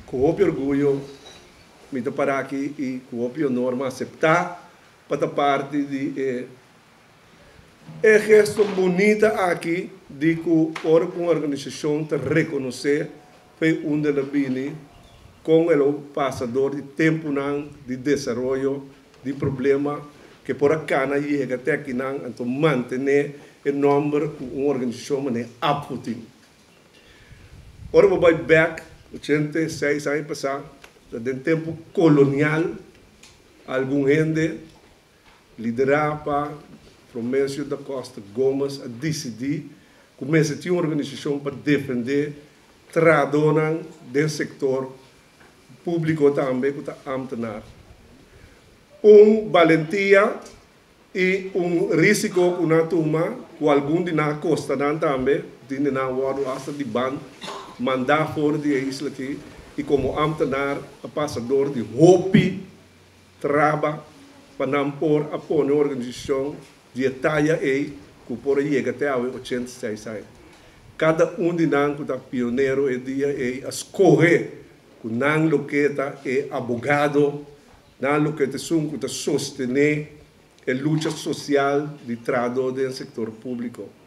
Ku hopi orguyo mi ta para aki i ku hopi honor mi a aseptá pa ta parti di e e gesto bunita aki di ku ora ku un organisashon ta rekonosé fe unda el a bini, kon el a pasa dor di tempunan di desaroyo, di problema ke por a kana yega te akinan, anto mantené e nòmber ku un organisashon manera ABVO tin. Ora bo bai bèk 86 aña pasá, ta den tempu kolonial, algun hende liderá pa Frumencio da Costa Gomez a disidí ku mester tin un organisashon pa defendé trahadónan den sektor públiko tambe ku ta ámtenar. Un balentia i un rísiko ku nan a tuma, ku algun di nan a kosta nan tambe, tin di nan a wòrdu asta di ban mandá for di e isla aki i komo ámtenar a pasa dor di hopi traba pa nan por a pone un organisashon di e taya ei ku por a yega te awe 86 aña. Kada un di nan ku ta pionero e dia ei a skohe ku nan lo ke ta e abogado, nan lo ke ta esun ku ta sostené e lucha sosial di trahadó den sektor públiko.